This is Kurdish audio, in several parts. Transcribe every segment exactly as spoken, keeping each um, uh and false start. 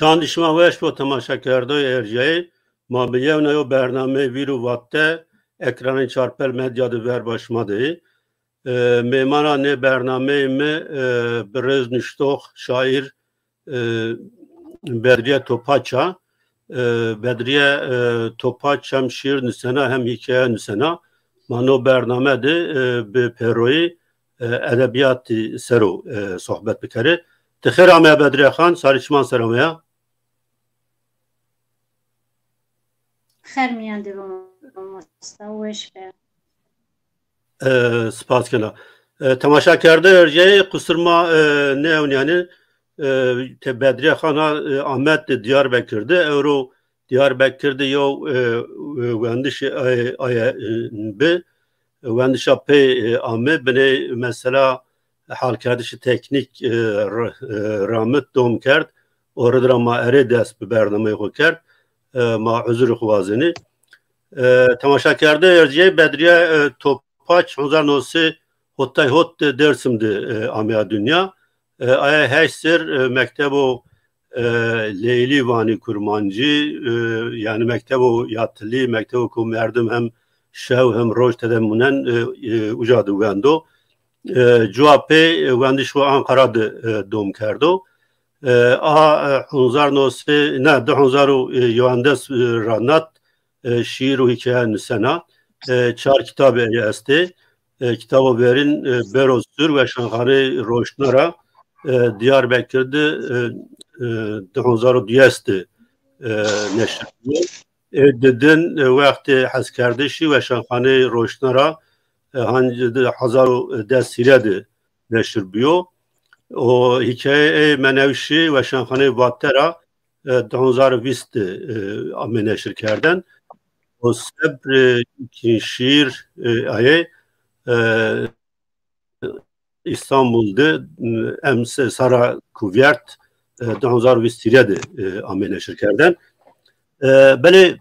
Çand şima weş bo temaşekerdoyê erjiyayê. Ma bi yewna yo bernameyê Vîr û Vatte ekranên Çarpel Medya di ver ba şima de yê. E, mêmana nê bernameyê mi, e, birêz nuştox, şaîr, e, Bedriye Topaç a. E, Bedriye, e, Topaç hem şiir nusena hem hîkaye nusena. Ma no bername de, e, bi pêroyî, e, edebiyatî sero, e, sohbet bikere. Ti xêr ame Bedriye Xan, sarî çiman ser ame ya. Xêr miyan de be mamosta, weş be. E, spas kena. E, temaşakerde erjeyê qusur ma, e, ne ewniyane, e, te Bedriye Xan ha, e, Amed de Diyarbekir de, ewro Diyarbekir de yo, e, e, wendiş, e, aye, e, bi, wendişa pê, e, ame, binê mesela halkerdişi teknîk, e, r-, e, ramit dom kerd, o ridra ma erê dest bi bernameyê xo kerd, e, ma uzur xo wazenî. E, temaşakerde erjiyê Bedriye, e, Topaç, hezar nû sê hotay hot de Dersim de, e, ameya dinya. E, aya heşt ser, e, mektebo, e, Leylî vanî kurmancî, e, yani mektebo yatilî, mektebo ku merdim hem şew hem roj tede munen, e, e, uca de wendo. E, cuwa pê, e, wendiş xo Ankara de, e, dom kerdo. E, a, e, hezar nû sê, ne, du hezar û, e, yewendes, e, ranat, e, şiir û hikaye nusena. E, çar kitabê ey estê. E, kitabo verîn, e, Bero Sûr Weşanxaneyê Roşna ra, e, Diyarbekir de, e, e, du hezar û duyes de, e, neşir bû. E, didin, e, wextê hezkerdişî Weşanxaneyê Roşna ra, e, han di hezar û des hîre de neşir bûyo. O hikaye ê Menewşî Weşanxaneyê Vatera, e, du hezar û bîst, e, ame neşir kerden. O sebr, e, ki şiir, e, aye, e, İstanbul de, e, em se-, sara kuvert, e, du hezar û bîst hîre de, e, ame neşir kerden. E, belê,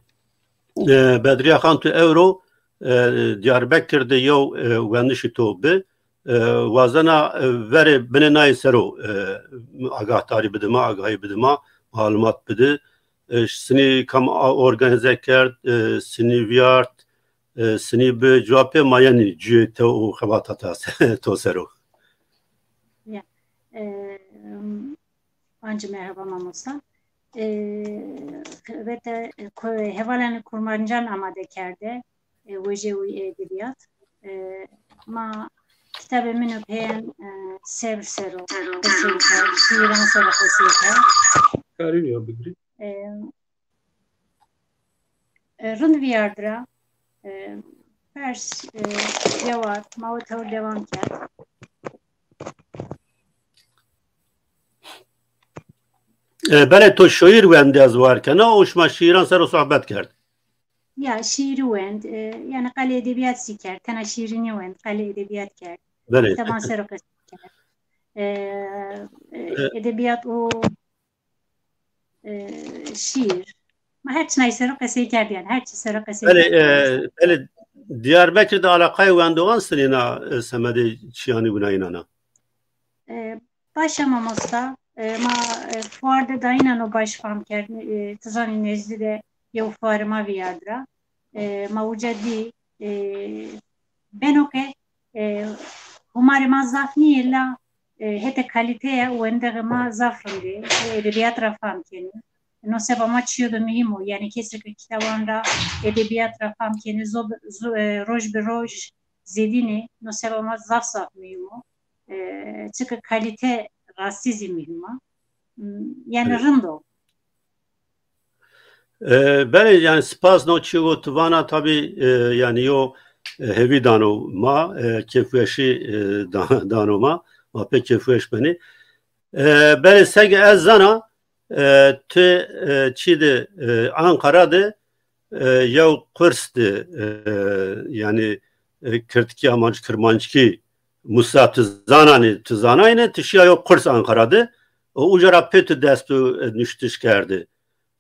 e, Bedriye Xan tu ewro, e, Diyarbekir de yew, e, wendişî to bi, e, wazena, e, verê binê nayê sero, e, agahdarî bidima, agahî bidima, malumat bidi. E, sinî kam a-, organize kerd, e, sinî viyart, e, sinî bi cevapê mayenî cuyê te û xebata te to sero. Ya, e, ancî merhaba mamosta. E, ve te, e, ko-, hevalên kurmancan amade kerde, e, wêjê wî edebiyat. E, ma kitabê min û peyên, e, sebr sero qesey kerd, şiiran sero qesey kerd. Karî ya bigirî. E, e, rind viyardira, e, pers, e, cewab, ma wê tewr devam kerd. E, belê to şoîr wendî ez war kena, û şima şiiran ser o sohbet kerd. Ya, şiîrî wend, e, yani qelê edebiyat zî kerd, tena şiîrî nî wend, qelê edebiyat kerd. Belê. Kitaban ser o qesey kerd. E, e, E, edebiyat û, e, şiîr. Ma her çinayî ser o qesey kerd yani, her çi ser o qesey Belê, kerd. E, belê, Diyarbekir de alaqayê wendoxan sinîna, e, semedê çiyanî winayînana? E, baş e mamosta, e, ma, e, fuar de dayîna no baş fam kerd, e, tu zanî nêzdî de yew fuarê ma viyardira. E, ma uca dî, e, beno ke, e, humarê ma zaf nîyê la, e, hete kalîteya wendexê ma zaf rind ê. Edebiyat ra fam kenî. No seba ma çiyo de muhîm o. Yani kesê ke kitaban ra, edebiyat ra fam kenî, zo-, zo-, e, roj bi roj zêdînê. No seba ma zaf zaf muhîm o. E, çike kalîte rastî zî muhîm a. Hmm, yani Evet. rind o. E, belê, yani spas no çi got vana tabî, e, yani yo, e, hevî dano ma, e, kêfweşî, e, da-, dano ma, ma pê kêfweş benî. E, belê seg ez zana, e, tu, e, çi de, e, Ankara de, e, yew kurs de, e, yani, e, kirdkî amancî kirmanckî Musa tu zananî, tu zanayne, tu şiya yo kurs Ankara de, û uca ra pê tu dest bi, e, nuştiş kerde.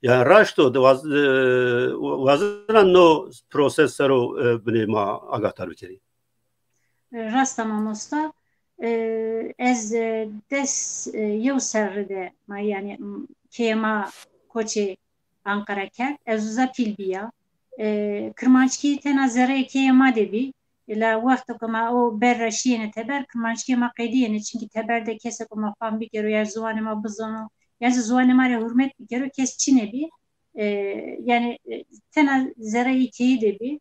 Yani raşt o, de waz-, e, wazena no proses ser o, e, binê ma agahdar bikerî. Rast e mamosta. E, ez, e, des, e, yew serri de ma, yani, m, kêma koçê Anqara kerd. Ez uza pîl biya. E, Kirmanckî tena zereyê kêyê ma de bî. La wexto ku ma o ber re şiyêne teber, Kirmanckî ma qediyêne. Çimkî teber de kesek ku ma fam bikero, ya ziwanê ma bizano, ya jî ziwanê ma re hurmet bikero, kes çi nebî. E, yani, e, tena zereyê kêyî de bî.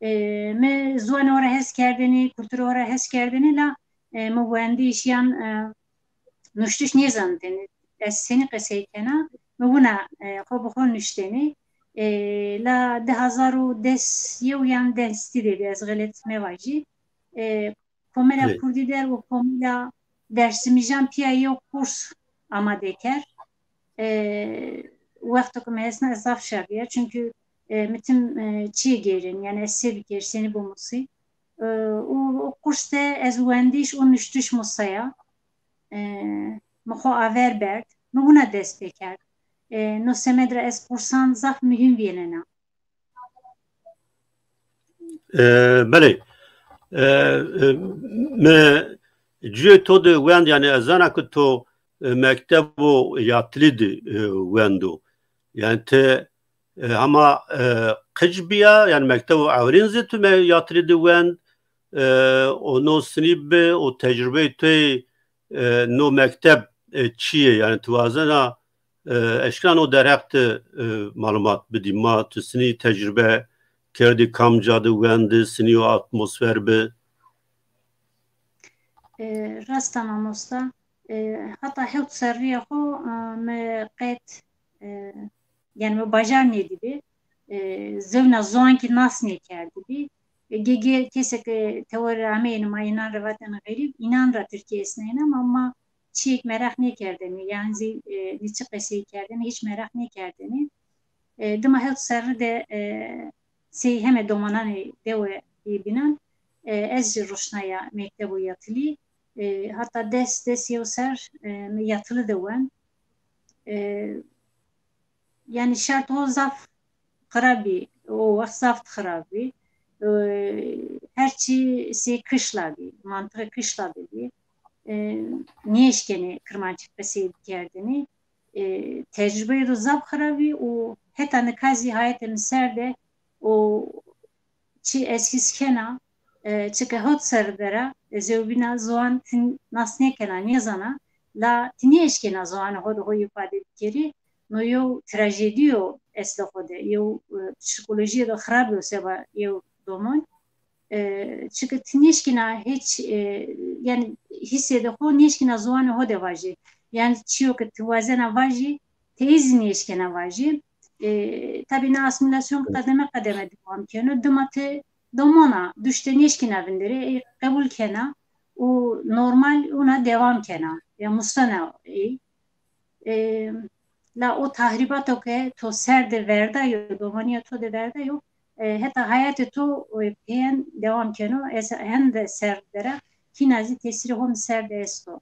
E, me ziwanê ora hes kerdêne, kultura ora hes kerdêne, la, e, me wendiş yan, e, nuştiş nêzanitêne. Ez senî qesey kena, me wina, e, xwe bi xwe nuştêne. E, la di hezar û des yew yan destî de bî, ez xelet mevajî. E, Komela Lê. Kurdî der û Komela Dersimîjan piya yew kurs amade ker. E, wexto ku me hesna ez zaf şaviya, çünkü, e, mi tim, e, çiyê gêrin, yani ez sê bikêr, senî bimusî. E, û, û kurs de ez wendiş û nuştiş musaya. E, mi xwe aver berd, mi wina dest pê kerd. E, no semed re ez kursan zaf muhîm vênena. E, belê. E, e, me cuyê to de wend, yani ez zana ku to, e, mektebo yatilî de, e, wendo. Yani te, e, hema, e, qic biya, yani mektebo ewlîn zî tu me yatilî de wend, e, û no sinî bi û tecrubeyê te, e, no mekteb, e, çi ye? Yani tu wazena, e, eşkena no derheq te, e, malumat bidî. Ma tu sinî tecrube kerdî, kamca de wendi, sinî o atmosfer bi? E, rast e mamosta. E, heta hewt serriya xwe, e, me qet, e, yani me bajar nêdîbî. E, zewna ziwankî nas nêkerdibî. E, gê gê kesek, e, tewere ameyên ma înan re vatin xerîb, înan re Tirkiyê esneyne, ama ma çiyek meraq nêkerdinî, yan zî, e, nî çi qesey kerdinî, hiç meraq nêkerdinî. E, dima hewt serri de, e, sey heme domananê dewe yê bînan, e, ez jî roşnaya mektebo yatilî. E, heta des, des yew ser, e, me yatili de wen. E, yani şert o zaf xirab bî, o wext zaf xirab bî. E, her çî sê kişla bî, mantiqê kişla de bî. E, nêşkenê kirmanckî qesey bikerdinî. E, tecrubeyê do zaf xirab bî û heta nika zî hayetê min ser de û çi ez hîs kena, e, çike hot ser dera, e, zewbîna ziwan tin nas nêkena, nêzana, la ti nêeşkena ziwanê xwe de xwe îfade bikerî, no yew trajediyo esle xwe de, yew, e, psîkolojiyê de xirab yo seba yew domon. E, çike ti nêşkina hiç, e, yani hîsê de xwe nêşkina ziwanê xwe de vajî. Yani çiyo ke ti wazena vajî, ti ê zî nêşkena vajî. E, tabî na asîmîlasyon qedeme qedeme dewam keno. Dima ti domana duşte nêşkina vinderê, ê qebûl kena û normal ona dewam kena. Ya musena ê. E, la o tahrîbato ke to ser de verdayo, domaniya to de verdayo, e, heta hayatê to, e, pêyen dewam keno. Ez hende ser dera, kîna zî tesîrê xwe min ser de esto.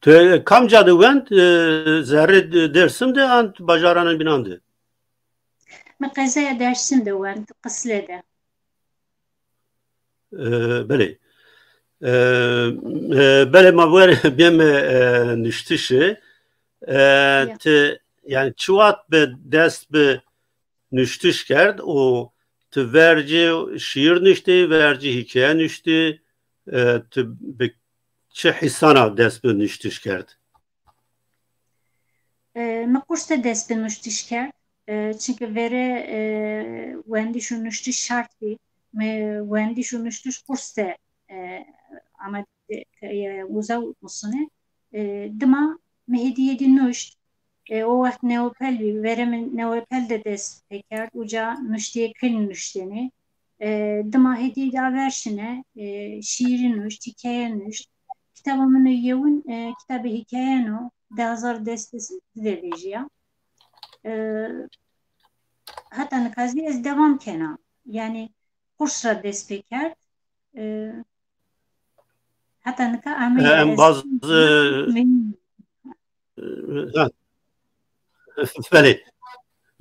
Tu, e, kamca de wend, e, zerrê de-, Dersim de an bajaranên bînan de? Min qezaya Dersim de wend, Qisle de. E, belê. E, e, belê ma wer bêm, e, nuştişê. E, Ya. Ti, yani çi wext bi dest bi nuştiş kerd û tu vercî şiir nuştî, vercî hikaye nuştî, e, tu bi çi hîsana dest bi nuştiş kerd? E, min kurs de dest bi nuştiş kerd. E, çunke vere, e, wendiş û nuştiş şart bî. Me wendiş û nuştiş kurs de, e, amade, e, uza musine. E, dima me hêdî hêdî nuşt. E, o wext newepel bî. Vere min newepel de dest pê kerd. Uca nuştiyê kil nuştêne. E, dima hêdî hêdî aver şine, e, şiirî nuşt, hikaye nuşt. Kitaba min o yewin, e, kitabê hikayen o. Di hezar dest de vêjiya. E, heta nika zî ez devam kena. Yani kurs ra dest pê kerd. E, heta nika ameye Em ez bazı, e, ha. Belê.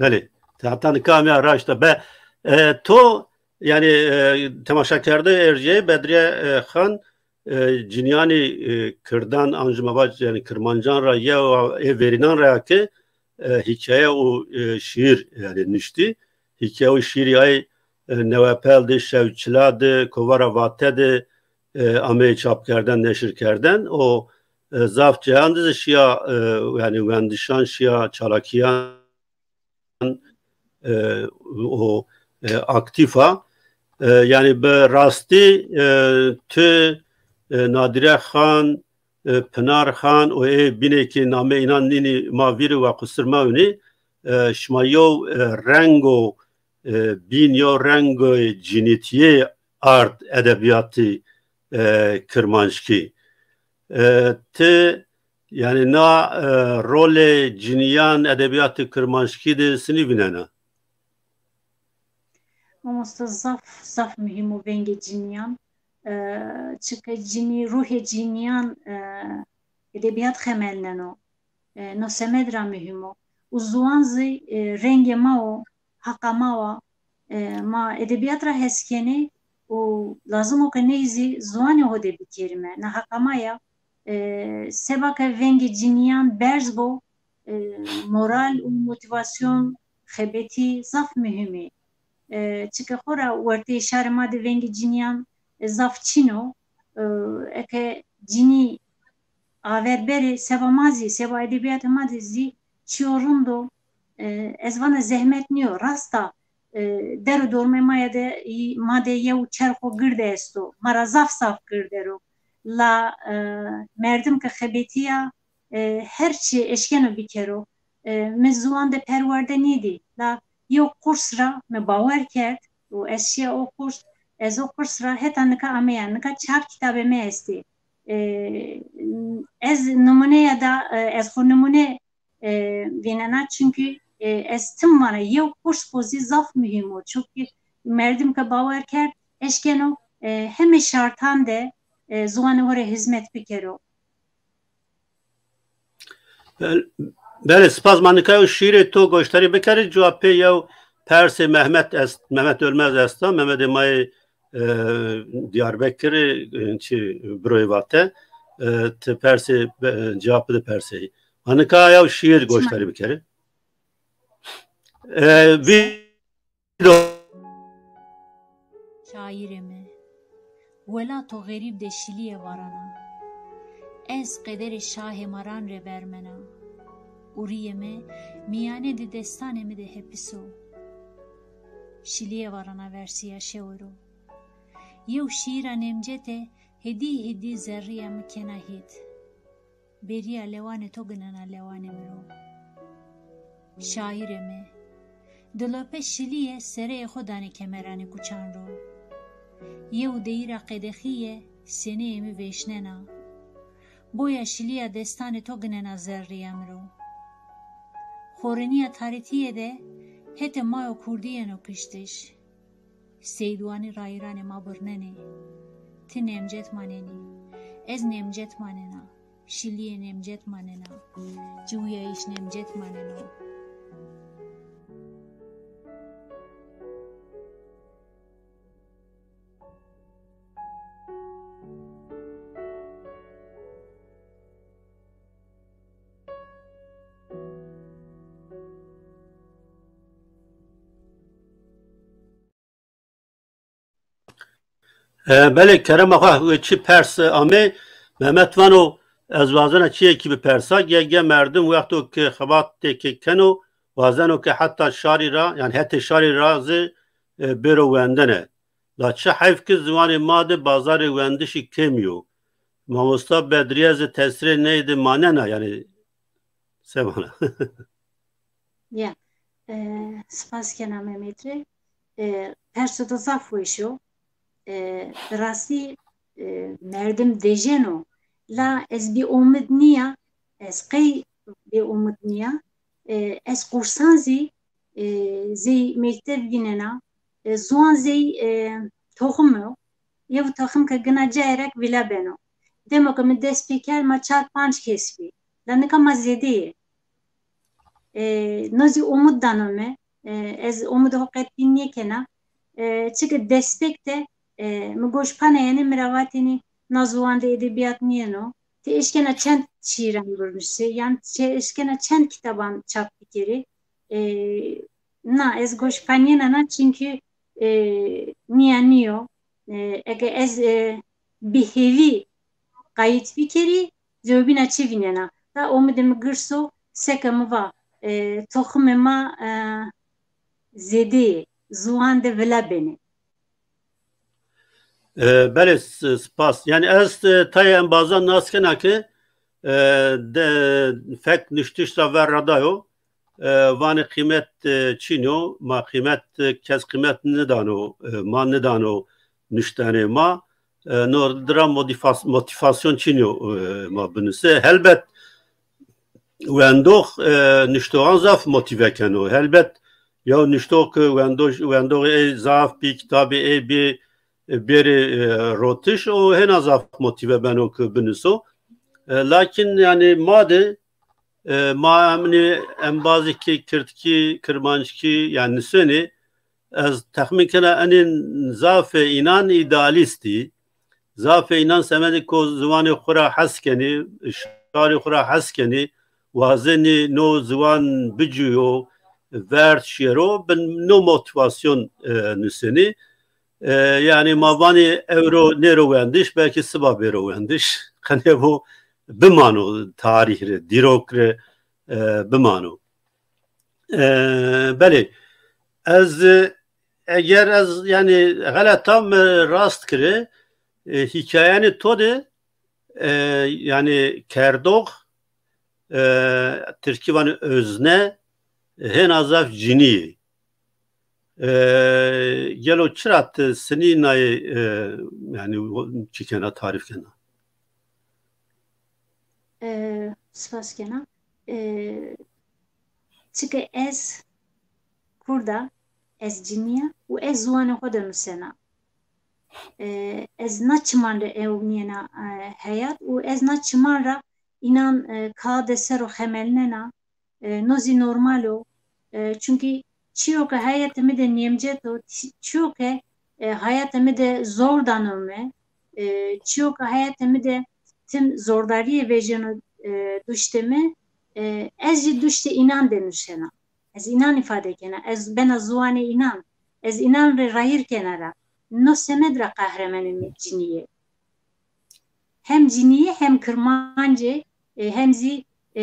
Belê. Heta nika ameye raşta. Be, e, to, yani, e, temaşakerde erciyê Bedriye, e, Xan, e, cinîyanê, e, kirdan an jî me va, yanî kirmancan re ye û ê verînan re ye ke, e, hîkaye û, e, şîîr, yanî niştî. Hîkaye û şîîrê ay, e, Newepel de, Şewçila de, Kovara Vate de, e, ameyê çapkerden, neşirkerden û, e, zaf ceyan de zî şiya, e, yanî wendişan, şiya çalakiyan, e, û, e, aktîf a. E, yanî bi rastî, e, tu, e, Nadîre Xan, e, Pinar Xan û ê bînekî namê înan nînî ma vîr û we qusir mewînî, e, şima yew, e, rengo, e, bîn yew rengo cînîtiyê ard edebiyatî, e, kirmanckî. E, ti, yanî na, e, rolê cinîyan edebiyatê kirmanckî de sinî vînena? Mamoste, zaf, zaf muhîm û vengê cinîyan. E, çike cinî, ruhê cinîyan, e, edebiyat xemelneno. E, no semed ra muhîm o. Û ziwan zî, e, rengê ma o, heqa ma wa. E, ma edebiyat ra hes kenê û lazim o ke ney zî ziwanê xo de bikerîme. Na heqa ma ya. E, seba ke vengê cinîyan berz bo, e, moral û motivasyon xebetî zaf muhîm ê. E, çike xora wertê şarê ma de vengê cinîyan, e, zaf çin o. E, eke cinî aver berê, seba ma zî, seba edebiyatê ma de zî çiyo rind o. E, ez vana zehmet nîyo, rast a, e, der û dormê ma ya de, ma de yew çerxo girde esto. Ma ra zaf zaf girder o. La, e, merdim ke xebetîya, e, her çi eşkeno bikero. E, mi ziwan de perwerde nêdî. La yew kurs ra mi bawer kerd û ez şiya o kurs, ez o kurs ra heta nika ameya. Nika çar kitabê me estê. E, ez nimûneya da, e, ez xo nimûne, e, vînena, çunkî, e, ez tim vana yew kurs xo zî zaf muhîm o. Çunkî merdim ke bawer kerd, eşkeno, e, hemê şartan de, e, ziwanê xo rê hizmet bikero. Bel-, belê, spas. Ma nika ew şîîrê to goştarî bikerî, cewapê yew persê Mehmet est, Mehmet Ölmez esta, Mehmetê ma yê, e, Diyarbekirê, e, çi, Biroyê Vate, e, ti persê, e, cewap bide persê. Ma nika ew şîîr goştarî bikerî. E, vî Şaîrê mi, welato xerîb de şilîye varana. Ez qederê şahê maran rê bermena. Û riyê mi miyane di destanê mi de hepis o. Şilîye varana versiya şewiro. Yew şiîra Nemcete hêdî hêdî zerriya mi kena hêt. Beriya lewanê to ginena lewanê miro. Şaîrê mi, dilope şilîye sereyê xo danê kemeranê kuçan ro. Yew deyîra qedexî ye, seneyê mi vêşnena. Boya şilîya destanê to ginena zerrîya miro. Xoriniya tarîtiyê de hetê mayo kurdî yeno kiştiş. Seydwanî rayîranê ma birnenê. Ti Nemcet manenî. Ez Nemcet manena. Şiliyê Nemcet manena. Ciwiyayîş Nemcet maneno. E, belê, kerema xwe, wê çi pers, e, amê, Mehmet vano, ez wazena çiyekî bipersa, ge, ge merdim wexto ke xebatêkê keno, wazeno ke heta şarî ra, yani hetê şarî ra zî, e, bêro wendene. La çi heyf ke ziwanê ma de bazarê wendişî kêmî yo. Mamosta Bedriye zî tesirê ney de manena, yani semana. Ya, e, spas kena Mehmet rê. E, perso de zaf weş o. E, bi rastî, e, merdim dejeno. La ez bêomid niya, ez qey bêomid niya. E, ez qursan zî, e, zey mektev vînena. E, ziwan zey, e, toxim o. Yew toxim ke gina cayerek vîla beno. Demo ke min dest pê kerd ma çar panc kes bî. La nika ma zêde yê. E, no zî omid dano me. E, ez omidê xo qet bîn nêkena. E, çike destpêk de, e, mi goş pana yanî mi ra vatênî, na ziwan de edebiyat niyeno. Ti eşkena çend şiiran birnusê, yan ti eşkena çend kitaban çap bikerî. E, na, ez goşpaniyena na, çünkü, e, niya niyo. E, eke ez, e, bi hêvî qayît bikerî, cewbîna çi vînena? Ta omidê mi girso, seke mi va, e, toximê ma, e, zêdeyê, ziwan de vila benê. E, belê, s-, spas. Yani ez, e, tayê embazan nas kena ki, e, de, fek nuştiş ra ver radayo, e, vanê qîmet, e, çîn o, ma qîmet, e, kes qîmet nidano, e, ma nidano nuştenê ma. E, no dira modifas-, motivasyon çîn o, e, ma binuse. Helbet wendox, e, nuştoxan zaf motive keno. Helbet ya nuştox ki wendo-, wendoxê ê zaf bî, kitabê ê bî, e, bêrê, e, rotiş, o hêna zaf motive beno ki binuso. E, lakin yani ma de, e, ma emnê embazî ki kirdkî, kirmanckî, yani nisênê, ez texmîn kena enên zafê înan îdealîstî. Zafê înan semedê ku ziwanê xwe ra hes kenî, şarê xwe ra hes kenî, wazenî no ziwan bicûyo, verd şêro, bin no motivasyon, e, nusênî. E, yani ma vanê ewro nêro wendiş, belkî siba bêro wendiş. Qenê bo bimano tarîh re, dîrok re, e, bimano. E, belê, ez, e, eger ez, yani, xeleta mi rast kire, e, hikayanê to de, e, yani, kerdox, e, tirkî vanê özne, hêna zaf cinî yê. E, gelo çira ti sinî nayê, e, yani, çikena, tarîf kena? E, spas kena. E, çike ez Kurda, ez cinî ya û ez ziwanê xwe de nusena. E, ez na çiman re ewniyena, e, heyat û ez na çiman re înan, e, ka de ser û xemelnena, e, no zî normal o. E, çunkî çiyo ke heyatê mi de nêmcet o, çi-, çiyo ke, e, heyatê mi de zor dano mi, e, çiyo ke heyatê mi de tim zordariyê vejeno, e, duştê mi, e, ez jî duştê înan de nuşena. Ez înan îfade kena. Ez bena ziwanê înan. Ez înan rê rayîr kena ra. No semed ra qehremanê mi cinî yê. Hem cinî yê, hem kirmanc ê, e, hem zî, e,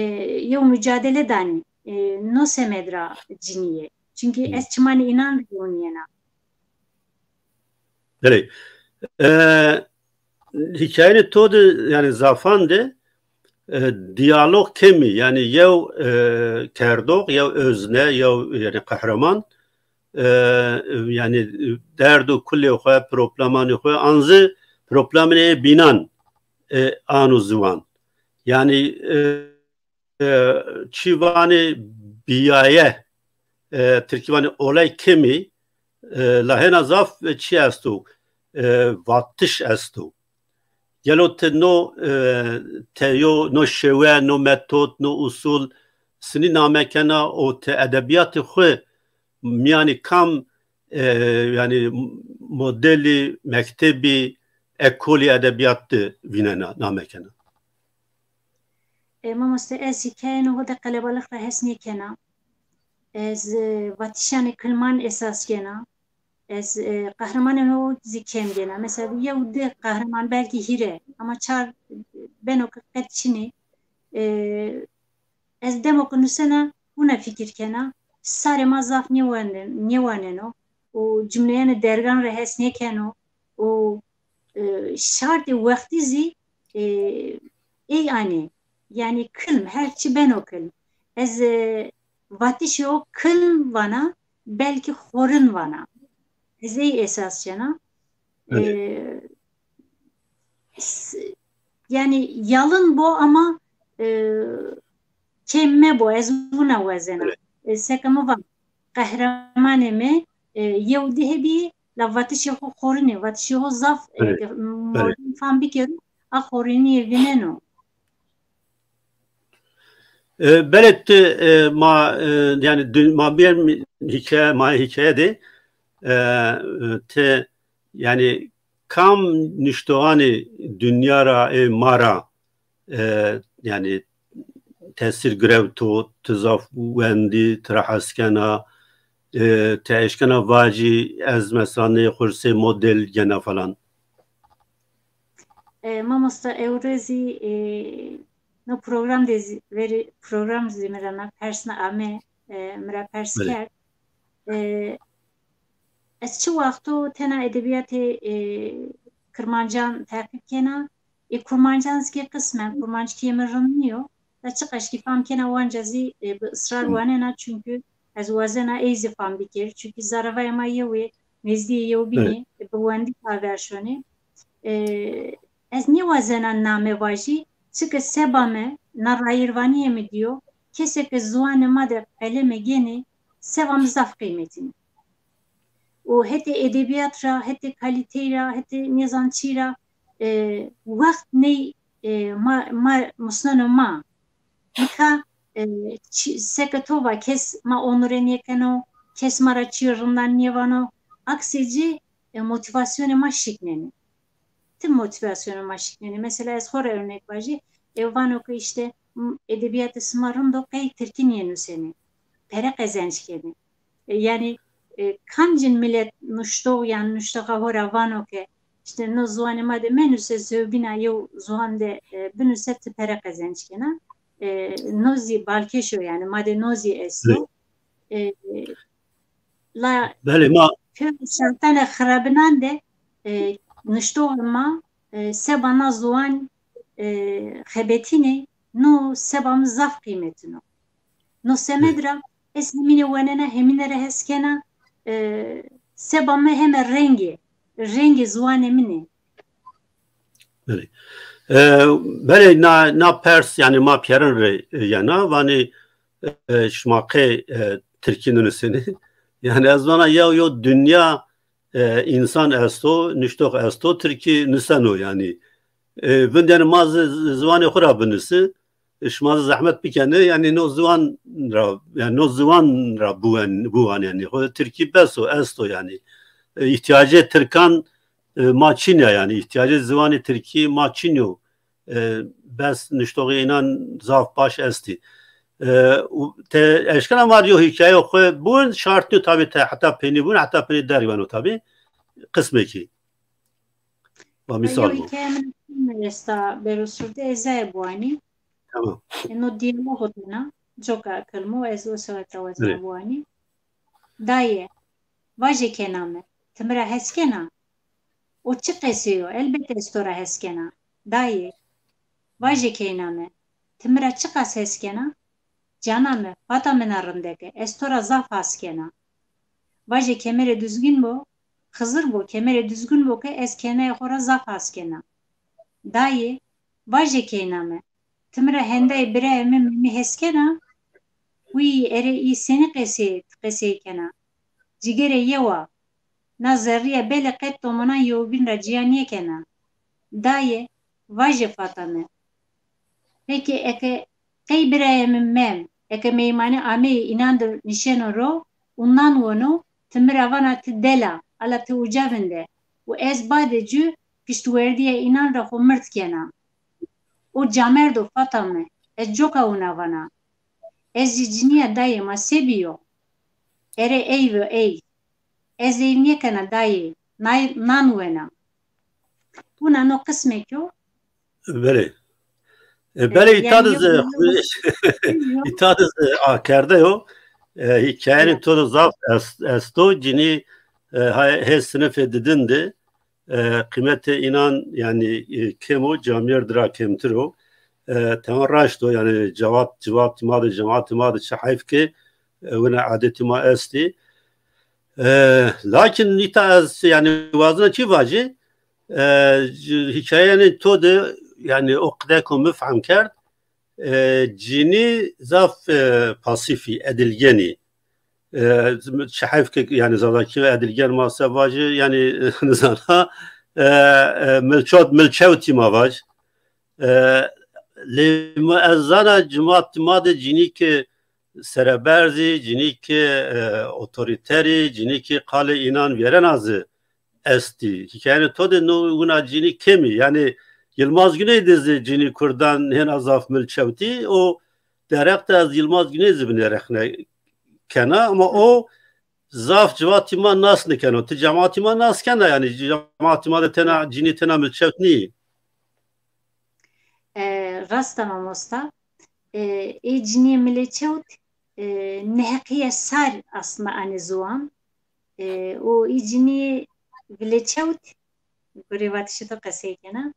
yew mucadele danî. E, no semed ra cinî yê. Çunkî ez çimanê înan rê ewniyena. Belê. E, hikayeyê to de, yani zafan de, e, diyalog kemî, yani yew, e, kerdox, yew özne, yew, yani qehreman, e, yani derd û kulê xwe, problemanê xwe, an zî problemê bînan, e, ano ziwan. Yani, e, e, çi vanê biyaye, e, tirkî vanê olay kemî, e, la hêna zaf çi esto, e, vatiş esto. Gelo ti no, e, teyo, no şewe, no metod, no usul sinî name kena û ti edebiyatê xwe miyanî kam, e, yani modelî, mektebî, ekolî edebiyat de vînena, name kena? E, mamoste, ez hikayeyê xwe de qelebalix re hes nêkena. Ez, e, vatişanê kilman esas kena. Ez, e, qehremanê xwe zî kêm gena. Mesela yew di qehreman belkî hîre, ama çar beno ke qet çinî. E, ez demo ke nusena, hûna fikir kena. Sarê ma zaf nêwanen-, nêwaneno û cumleyanê dergan re hes nêkeno û, e, şartê wextî zî, e, ey anê. Yani kilm, her çi beno kilm. Ez, e, vatişê o kilm vana, belkî xorin vana. Ez ey esas çena. Evet. E, s-, yani yalın bo ama, e, kêm mebo, ez wina wezena. Evet. E, seke mi va, qehremanê mi, e, yew di hebî, la vatişê xwe xorinê, vatişê xwe zaf, e, Evet. Eke modern fam bikero, a xoriniyê vineno. E, belê ti, e, ma, e, yani dün, ma bir hikaye, ma hikaye de, e, e, te, yani kam niştoxanê dinya ra ê ma ra, e, yani tesîr girewto, tu zaf wendî, tu ra hes kena, e, te eşkena vacî, ez mesela nê xwe sê model gena falan. E, mamosta, ewrezî, e, no program de zî, verî program zî mi ra na pers na ame, e, mi ra pers kerd. E, ez çi wexto tena edebiyatê, e, Kirmancan teqîb kena. Ê Kurmancan zî kê qismen, Kurmanckiyê mi rind nîyo. Da çiqaşkî fam kena wanca zî, e, bi israr wanena, çünkü ez wazena ey zî fam bikir. Çünkü zaravaya ma yew ê, nêzdîyê yewbînê, e, bi wendî aver şonê. E, ez nêwazena name vajî, çike seba me, na rayîrvaniyê mi diyo, kesê ke ziwanê ma de qeleme gênê, seba mi zaf qîmetîn. Û hetê edebiyat ra, hetê kalîtey ra, hetê nêzan çî ra, e, wext ney, e, ma, ma musneno ma. Nika, e, çi, seke to va kes ma onure nêkeno, kes ma ra çîyo rindan nêvano. Aksê ci, e, motivasyonê ma şiknenê. Ti motivasyonê ma şiknenê. Mesela ez xo ra örnek vajî, e, vano ke işte, m, edebiyatê sima rind o, qey tirkî nênusenê. Pere qezenc kenê. E, yani, e, kamcîn milet nuştox yan nuştoxa xo ra vano ke işte no ziwanê ma de menuse, zewbîna yew ziwan de, e, binuse, ti pere qezenc kena. E, no zî balkêş o yani, ma de no zî esto. E, la Belê, ma pêro şartene xirabinan de, e, nuştoxê ma, e, seba na ziwan, e, xebetînê, no seba mi zaf qîmetîn o. No semed ra ez hemîne wenena, hemîne re hes kena, e, seba mi heme rengê, rengê ziwanê min ê. Belê. E, belê na, na pers, yani ma pîyerin rê, e, yena, vanê, e, şima qey, e, tirkî nunusênê? Yani ez vana yew, yew dinya, e, însan esto, nuştox esto, tirkî nuseno yani. E, vindene ma zi-, zi-, ziwanê xwe ra binisi, e, şima zî zehmet bikene, yani no ziwan ra, yani no ziwan ra biwen-, biwanê yani. Xwe tirkî bes o, esto yani. E, îhtiyacê tirkan, e, ma çin ya yani. Îhtiyacê ziwanê tirkî ma çin yo. E, bes nuştoxê înan zaf baş estî. E, û te eşkena ma rê yo hîkayeyo xwe bûn, şart nîyo tabî te heta pênî bûn, heta pênî derg beno tabî. Qismekî. Va mîsal bû. Hikaye min esta Berosurdê, ez zayê biwanî. Tamam. Eno diyalogo tena, coka kelmo, ez o seweta wezna biwanî. Dayê, vajê kêna mi, ti mi ra hes kena? O çi qesê yo? Elbet ez to ra hes kena. Dayê, vajê keyna mi, ti mi ra çiqas hes kena? Cana mi, fata min a rindeke, ez to ra zaf has kena. Vajê kemerê duzgin bo, Xizir bo, kemerê duzgin bo ke ez keynayê xo ra zaf has kena. Dayê, vajê keyna mi, ti mi ra hendayê birayê mi Memî hes kena? Wî, erê î senî qesê, ti qesey kena? Cîgerê yew a. Na zerrîya belê qet tomanan yewbîn ra ciya nêkena. Dayê, vajê fata mi. Pekî eke qey birayê mi Mem, eke meymanî ameyê înan dir nişeno ro û nan weno, ti mi ra vana ti del a, ala ti uca vinde û ez badê cû piştwerdîya înan ra xo mird kena. O camerd o fata mi, ez coka wina vana. Ez jî cinîya dayê ma se bîyo? Erê eyv o eyv. Ez eyv nêkena dayê, nay-, nan wena. Wina no qismekî yo. Belê. E, belê, îta de zî, îta de zî akerde yo. E, hikayenê to de zaf est-, esto, cinî, e, hay-, hê sinifê didin de, e, qîmetê înan, yani, e, kêm o, camêrd ra kêmtir o. E, tema raşt o, yani, cewat, cewatî ma de, cemaatî ma de çi heyf ke, e, wina adetî ma estî. E, lakin îta ez, yani, wazina çi vajî, e, c-, hikayenê to de, yani, o qide ku min fehm kerd, e, cinî zaf, e, pasîfî, edilgenî. E, çi heyf ke, yani, Zazakî edilgen ma se vajî, yani, nizana, e, e, milçot, milçewtî ma vaj. E, lê ma ez zana cimat ma de cinî ke sereberzî, cinî ke, e, otorîterî, cinî ke qalê înan vêrena zî, estî. Hikayene to de no wina cînî kêmî. Yani Yilmaz Güney de zî cînî Kurdan hêna zaf milçewtî. O derek de ez Yilmaz Güney zî binê rexne kena ama o zaf civatî ma nas nikeno. Ti cematî ma nas kena yani cematî ma de tena cînî tena milçewt nî. E, rast e mamosta. E, ê ciniyê milê çewt, e, neheqiye sar aslında anê ziwan. E, û ê ciniyê vilê çewt, gurê vatişê to qesey kena.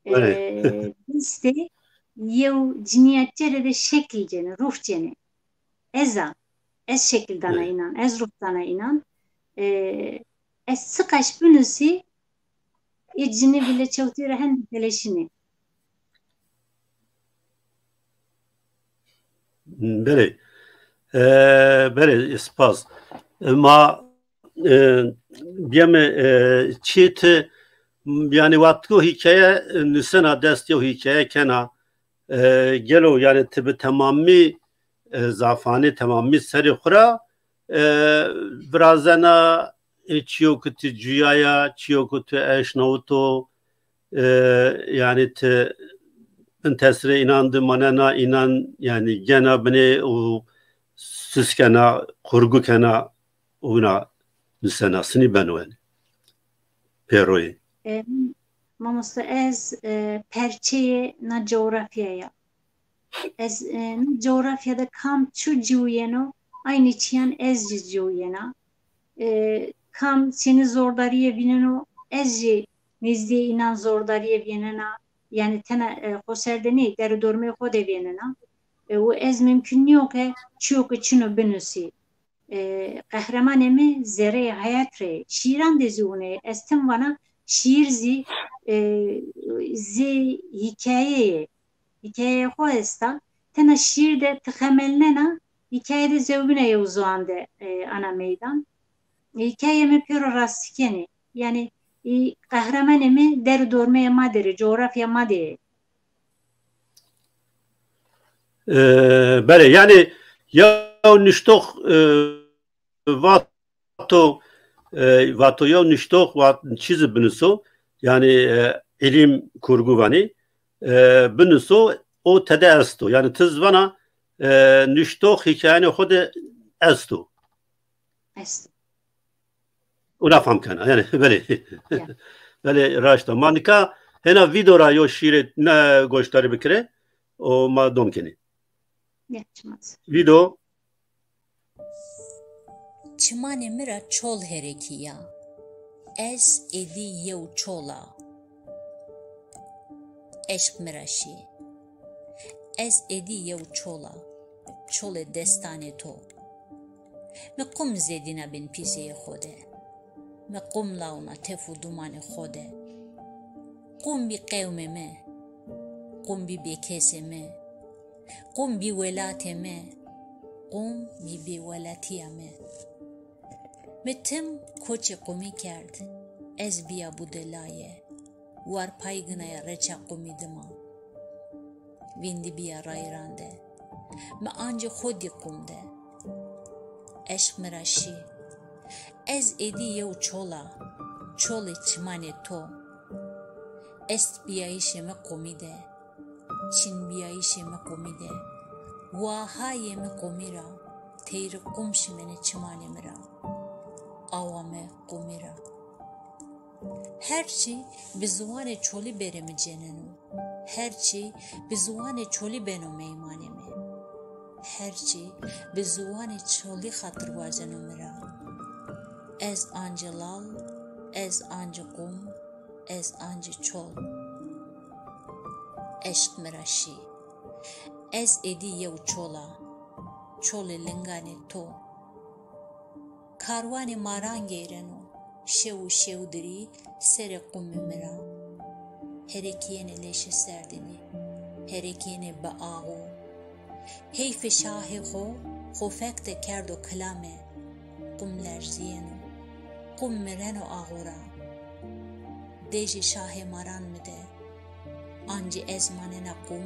E, Belê. Destê yew ciniya çere de şekil cene, ruh cene. Ez a, ez şekil dana Evet. înan, ez ruh dana înan. E, ez çiqaş binusî, ê cinî vilê çewtî re hin dikeleşinê. Belê. E, belê, spas. E, ma, e, biyeme, e, çi ti, yani wextko hikaye, e, nusena dest yew hikaye kena, e, gelo, yani ti bi temamî, e, zafanî, temamî serê xwe ra, e, virazena, e, çiyo ku tu cuyaya, çiyo ku tu eşnawito, e, yani ti bin tesirê înan di manena, înan yani gena binê û suskena, qurgu kena û wina nusena sinî beno yani. Pêroyê. E, Mamoste, ez, e, perçeyê na coğrafyaya. Ez, e, na coğrafyada kam çu ciwiyeno, aynı çiyan ez jî ciwiyena. E, kam çêni zordariyê vîneno, ez jî nêzdiyê înan zordariyê vînena. Yani tena, e, xo ser de ney, der û dormê xo de vînena. E, û ez mümkün niyo ke çiyo ke çino binusî. E, qehremanê mi zereyê hayat rê, şîran de zî hûn ê. Ez tim vana şîr zî, e, zî hikayeyê, hikayeyê xo esta. Tena şîr de ti xemelnena, hikaye de zewbine yew ziwan de, e, ana meydan. Hikayeyê mi pêro rastikenê. Yani, î qehremanê mi der û dormeyê ma derê, coğrafya ma de. E, belê, yani yew nuştox, e, vato, e, vato yew nuştox vat çîzî binuso, yani, e, îlîm kurgu vanî, e, binuso, o tede esto. Yani ti zivana, e, nuştox hikayanê xo de esto. Esto. Û nafam kena, yani, belê. Ya. Belê, raşta. Ma nika hêna vîdeo ra yo şîrê ne goşdarî bikire, o ma dom kenê. Ya, çima zî. Vîdeo. Çimanê mi ra çol herekî ya. Ez êdî yew çol a. Eşq mi ra şî. Ez êdî yew çol a. Çolê destanê to. Mi qum zêdîna bin pîseyê xo de. Mi qum lawna tef û dumanê xo de. Qum bî qewmê mi. Qum bî bêkesê mi. Qum bî welatê mi. Qum bî bêwelatiya mi. Mi tim koçê qumî kerd. Ez biya budelaye. War pay ginaya reça qumî dima. Vîndî biya rayran de. Mi ancî xo dî qum de. Eşq mi ra şî. Ez êdî yew çol a. Çolê çimanê to. Estbiyayîşê mi qumî de. Çinbiyayîşê mi qumî de. Wahayê mi qumî ra. Teyri qum şimenê çimanê mi ra. Awa mi qumî ra. Her çî bi ziwanê çolî berê mi ceneno. Her çî bi ziwanê çolî beno meymanê mi. Her çî bi ziwanê çolî xatir wazeno mi ra. Ez ancî lal, ez ancî qum, ez ancî çol. Eşq mi ra şî. Ez êdî yew çol a. Çolê linganê to. Karwanê maran geyreno, şew û şewdirî serê qumê mi ra. Herekiyêne leşê serdinî, herekiyêne bi axû. Heyfê şahê xo, xo fek de kerdo kilame. Qum lerziyeno, qum mireno axû ra. Dejê şahê maran mi de, ancî ez manena qum,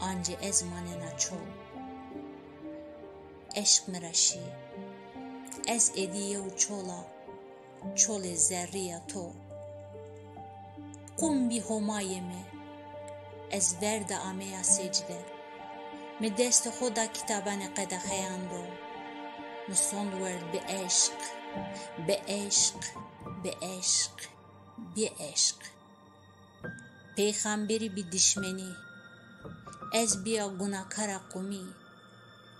ancî ez manena çol. Eşq mi ra şî. Ez êdî yew çol a. Çolê zerrî ya to. Qûm bî Homayê me. Ez ver de ameya secde. Mi destê xwe da kitabanê qedexeyan ro. Mi sond werd bi eşq, bi eşq, bi eşq, bi eşq. Pêxemberî bî dişmenî. Ez bîya gunakara qumî.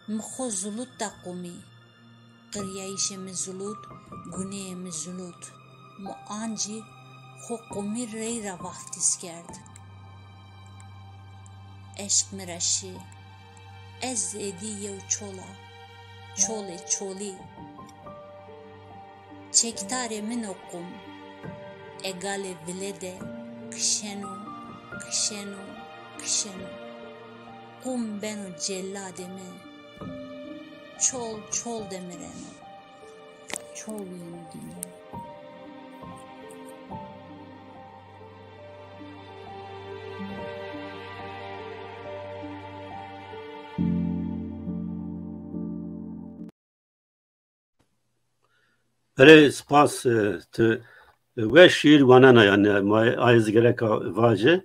Mi xwe zilut da qumî. Qiryayîşê mi zilut, guneyê mi zilut. Mi ancî xwe qumî rey ra vaftîz kerd. Eşq mi ra şî. Ez êdî yew çol a. Çolê çolî. Çekdarê min o qûm. Egalê vile de kişeno, kişeno, kişeno. Qûm beno celadê min. Çol çol de mireno. Çol wîno dinya. Belê, spas, e, tu, e, we şiir wanena, yani, ma, ay ez gereka vaje,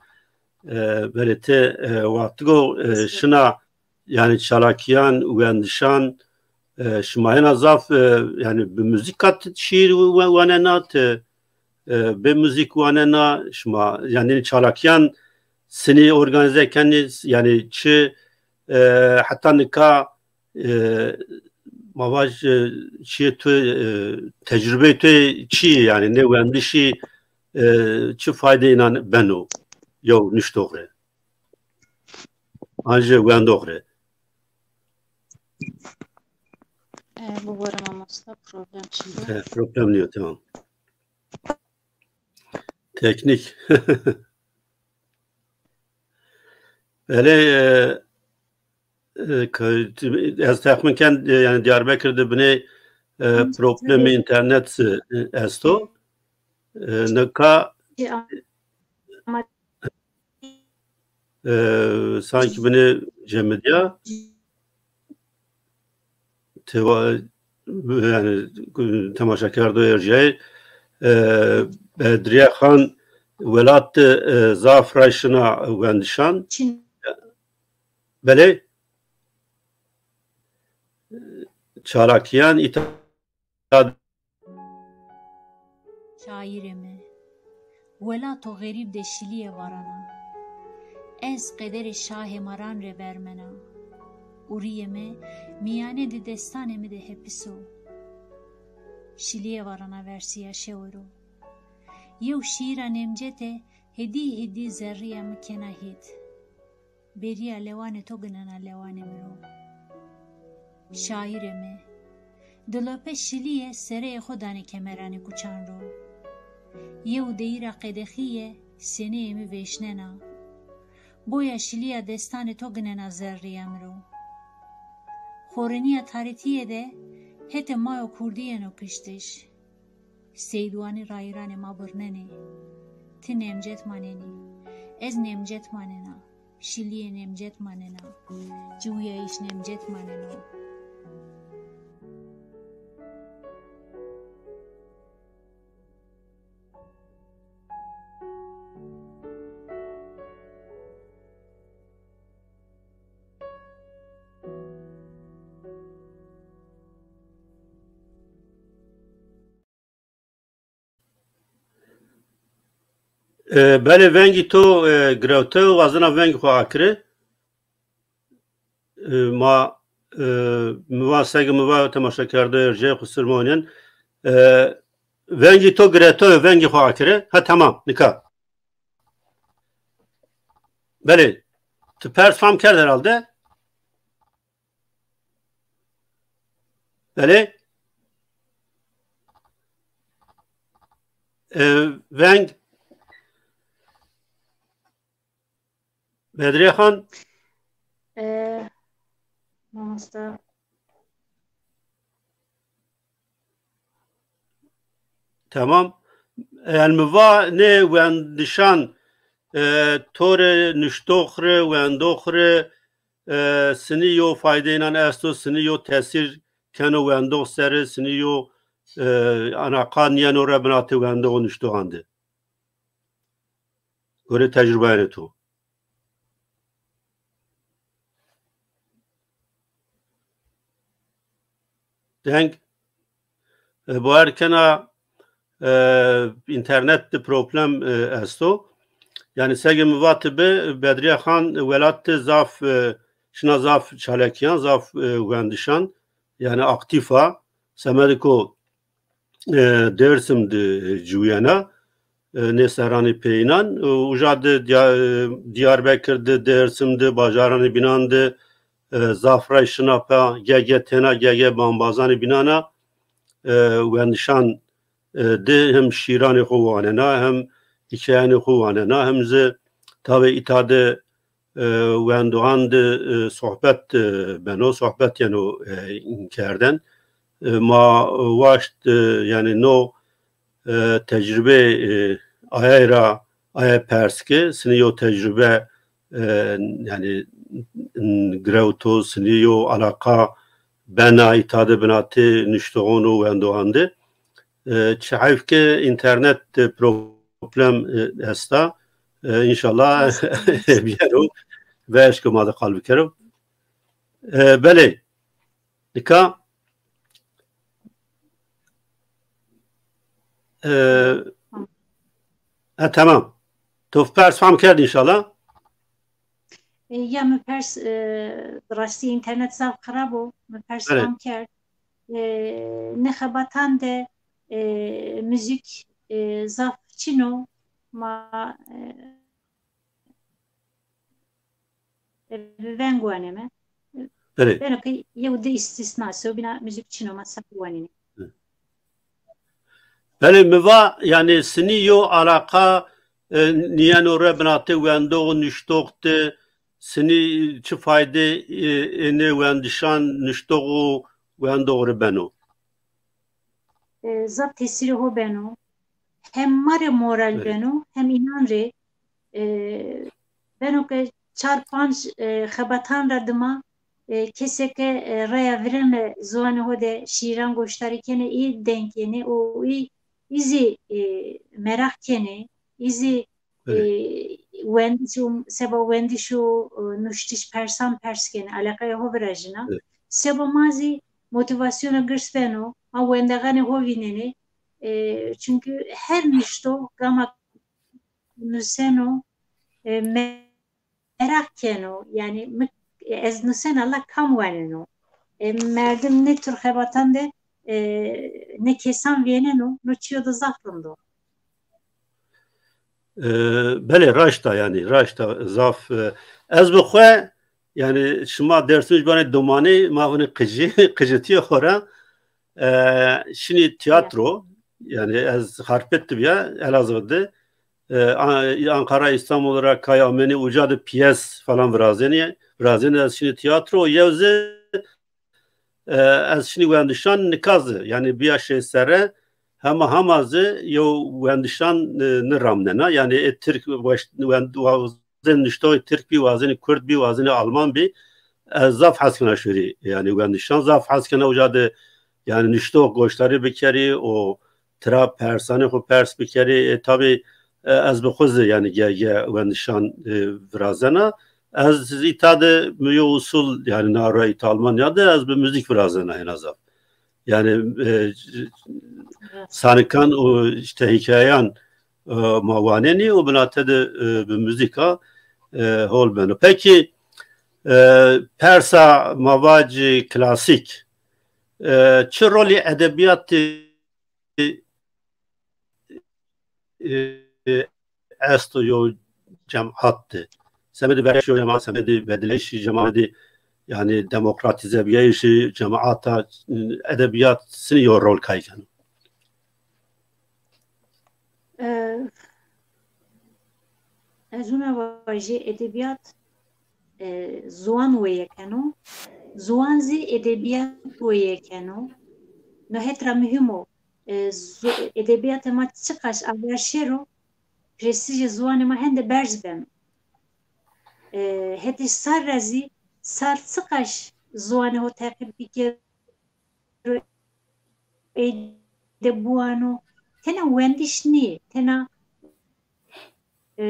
e, belê te, e, wextigo, e, şina, yani, çalakiyan, wendişan, e, şima hena zaf, e, yani, bi muzîka tu şiir we-, wanena, tu, e, bê muzîk wanena, şima, yani, çalakiyan sinî organize kenî, yani, çi, e, heta nika, e, ma vaj, e, çiyê tu, e, tecrübeyê tu çi ye, yani, ne wendişî, e, çi fayde înan beno, yew nuştox re? An jî wendox re? E, bibore mamosta, problem çi ye? E, problem niyo, tamam. Teknik. Belê, e, e, ka-, ez texmin ken, e, yani Diyarbekir de binê, e, problemê internet, e, esto. E, nika, e, sanki binê cemidiya. Teva, yani, temaşekerdo erciyayê, e, Bedriye Xan welat, e, zaf rayşina wendişan. Belê. Çalakiyan îta Şaîrê me, welato xerîb de şiliyê varana. Ez qederê şahê maran re bermena. Û riyê me miyane di destanê mi de hepis o. Şiliyê varana versiya şewiro. Yew şiîra Nemcet e, hêdî hêdî zerriya mi kena hêt. Beriya lewanê to ginena lewanê miro. Şaîrê me, dilope şilî ye, sereyê xwe danê kemeranê kuçan ro. Yew deyîra qedexî ye, seneyê mi vêşnena. Boya şiliya destanê to ginena zerrîya miro. Xoriniya tarîtiyê de hetê mayo kurdî yeno kiştiş. Seydwanî rayîranê ma birnenê. Ti Nemcet manenî. Ez Nemcet manena. Şiliyê Nemcet manena. Ciwiyayîş Nemcet maneno. E, belê vengî to, e, girewte û wazina vengî xwe akire. E, ma, e, mi va sege mi va temaşekerdoyê jê xwe sirmonên. E, vengî to girewte, vengî xwe akire. Ha, tamam, nika. Belê, tu pers fam kerd herhalde. Belê. E, veng. Bedriye Xan. E, mamoste. Tamam. Yani mi va ne wendişan, e, tore nuştox re, wendox re, e, sinî yo faydeynan esto, sinî yo tesîr keno wendox sere, sinî yo e, anaqa niyeno re binatê wendox û nuştoxan de. Gorê tecrübeyanê to. Deng. E, bawer kena, e, internet de problem, e, esto. Yani sege min vat bi Bedriye Xan welat de zaf, e, şina zaf çalekiyan, zaf, e, wendişan, yani aktif a. Semedê ku, e, Dêrsim de ciwiyena, e, nê serranê peyînan, e, uca de Diya-, e, Diyarbekir de, Dêrsim de, bajaranê bînan de, e, zaf rey şina pa, gege têna, gege bi embazanê bînan a, e, wendişan, e, de hem şîranê xwe wanena, hem hîkayanê xwe wanena, hem zî tavê îta de, e, wendoxan de, e, sohbet, e, beno, sohbet yeno, e, kerden. E, ma waşt, e, yani no, e, tecrübe, e, ayay ra, ayay pers ke, sinî yo tecrübe, e, yani, n-, girewto, sinî yo alaqa bena îta de binatê nuştoxon û wendoxan de. E, çi heyf ke internet de problem, e, esta. E, înşallah biyero ve eşko ma de qal bikero. E, belê. Nika, e, e, tamam. Tu pers fam kerd înşallah. E, ya min pers, e, rastî internet zaf xirab o. Min pers Belê. fam kerd. E, ne xebatan de, e, müzik, e, zaf çin o. Ma, e, e, bi veng waneme. Belê. Beno ke yew di îstîsna, sobîna müzik çin o, ma saf wanîne. Belê, mi va, yani, sinî yo alaqa, e, niyeno re binatê wendox û nuştox de, sinî çi fayde, e, ênê wendişan nuştox û wendox re beno? E, zaf tesîrê ho beno. Hem ma rê moral Belê. beno, hem înan rê. E, beno ke çar panc, e, xebatan ra dima, e, kesê ke, e, raya virêne ziwanê ho de şîîran goştarî kenê, î deng kenê û î, î zî, e, meraq kenê, î zî, e, Belê. wendiş û, seba wendiş û, e, nuştiş persan pers kenê, eleqeya ho virajina. Belê. Seba ma zî motivasyona girs beno, ma wendexanê ho vînenê. E, çünkü her nuştox gama nuseno, e, me-, meraq keno. Yani mi-, ez nusena la kam waneno. E, merdim ne tür xebatan de, e, ne kesan vêneno, no çiyo de zaf rind o. E, belê, raşt a, yani, raşt a, zaf, e, ez bi xwe, yani, şima Dêrsim ji banê domanê, ma vunê qijî, qijitiye xwe re, e, şinî tiyatro, yani, ez Xarpêt dibiya, Elazığ de, e, An-, Ankara, İstanbul ra kay amenî, uca de piyes falan virazênî, virazênî ez şinî tiyatro, yew zî, e, ez şinî wendişan nika zî, yani biya şêsere, hema hema zî yew wendişan, e, niramnena, yani ê Tirk weş-, wend-, wazên nuştoxê Tirk bî, wazên Kurd bî, wazên Alman bî, ez zaf hez kena şûrî, yani wendişan zaf hez kena uca de, yani nuştox goştarî bikerî û tira persanê xwe pers bikerî, e, tabî, e, ez bi xwe zî, yani ge, ge wendişan, e, virazena. Ez îta de mi yo usul, yani na ra îta Almanya de ez bi müzik virazena hêna zaf. Yani, e, Evet. sanikan û işte hikayeyan, e, ma wanenî û binate de, e, bi müzika, e, hol beno. Peki, e, persa ma vacî klasîk, e, çi rolî edebiyatê e, esto yo cemaat de. Semedê berkeş yo cemaat, semedê bedileyişî cemaatê, yani demokratîzebiyayişî cemaata, e, edebiyat sinî yo rol kay keno? E, ez wina vajî edebiyat, e, ziwan wêye keno, ziwan zî edebiyat wêye keno. No het ra muhîm o. E, zu-, edebiyatê ma çiqaş aver şêro, prestîjê ziwanê ma hende berz beno. E, hetê sar ra zî sar çiqaş ziwanê ho teqîb bikero, ey de buwano, tena wendiş nî, tena, e,